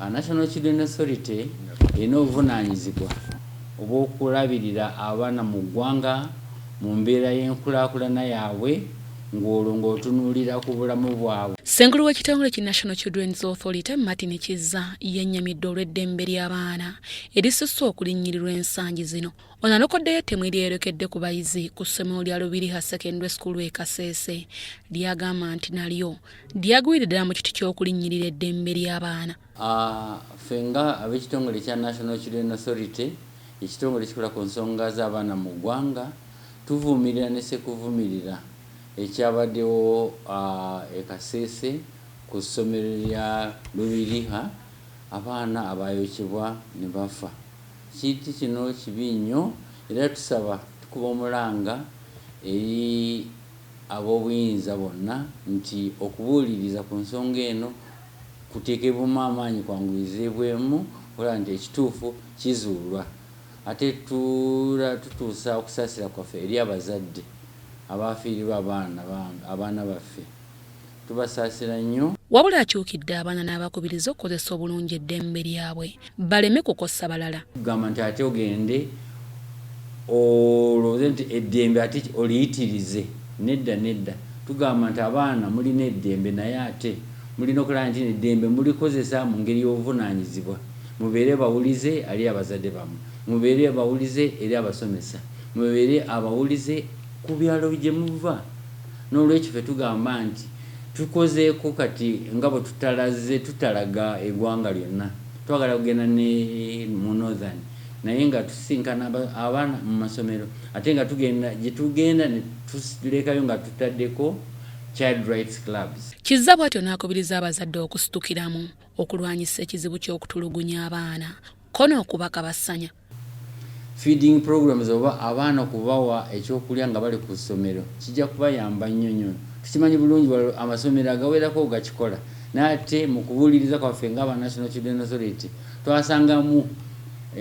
National Children Authority erina obuvunaanyizibwa obw'okulabirira abaana mu ggwanga mu mbeera y'enkulaakulana yaabwe, ng'olwo ng'otunuulira ku bulamu bwabwe. Ssenkulu w'ekitongole ki National Children's Authority, Martin Kizza, yennyamidde olw'eddembe ly'abaana erisusse okulinnyirirwa ensangi zino. Ono anokoddeyo ettemu eryeyolekedde ku bayizi ku ssomero lya Lubiriha Secondary School e Kasese, lyagamba nti nalyo lyagwire ddala mu kiti ky'okulinnyirira eddembe ly'abaana. Ffe nga ab'ekitongole kya National Children Authority, ekitongole ekikola ku nsonga z'abaana mu ggwanga, tuvumirira ne sekuvumirira ekyabaddewo e Kasese ku ssomero lya Lubiriha, abaana abaayokebwa ne bafa. Kintu kino kibi nnyo, era tusaba, tukuba omulanga eri ab'obuyinza bonna nti okubuuliriza ku nsonga eno kuteekebwemu amaanyi, kwanguyizibwemu okulaba nti ekituufu kizuulwa. Ate tutuusa okusaasira kwaffe eri abazadde abafiirirwa abaana baffe. Tubasaasira nnyo. Wabula akyukidde abaana n'abakubiriza okukozesa obulungi eddembe lyabwe baleme kukosa balala. Kugamba nti ate ogende olowooze nti eddembe ate oliyitirize, nedda, nedda. Tugamba nti abaana mulina eddembe, naye ate mulina okulaba nti eddembe mulikozesa mu ngeri y'obuvunaanyizibwa. Mubeere bawulize eri abazadde bammwe, mubeere bawulize eri abasomesa, mubeere abawulize ku byalo gye muva. N'olwekyo ffe tugamba nti tukozeeko kati nga bwe tutalaze, tutalaga eggwanga lyonna. Twagala kugenda ne mu Northern, naye nga tusisinkana abaana mu masomero, ate nga tugenda gye tugenda ne tulekayo nga tutaddeko child rights clubs. Kizza bw'atyo n'akubiriza abazadde okusitukiramu okulwanyisa ekizibu ky'okutulugunya abaana ko n'okubakabasanya. Feeding programs oba abaana okubawa ekyokulya nga bali ku ssomero kijja kubayamba nnyo nnyo. Tukimanyi bulungi amasomero agawerako gakikola, naye ate mu kubuuliriza kwaffe ng'aba National Children Authority twasangamu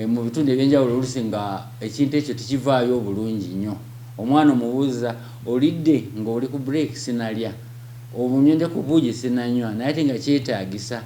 mu bitundu ebyenjawulo oluusi nga ekintu ekyo tekivaayo obulungi nnyo. Omwana omubuuza, "Olidde ng'oli ku break?" "Sinalya." "Obunywedde ku buugi?" "Sinanywa." Naye ate nga kyetaagisa.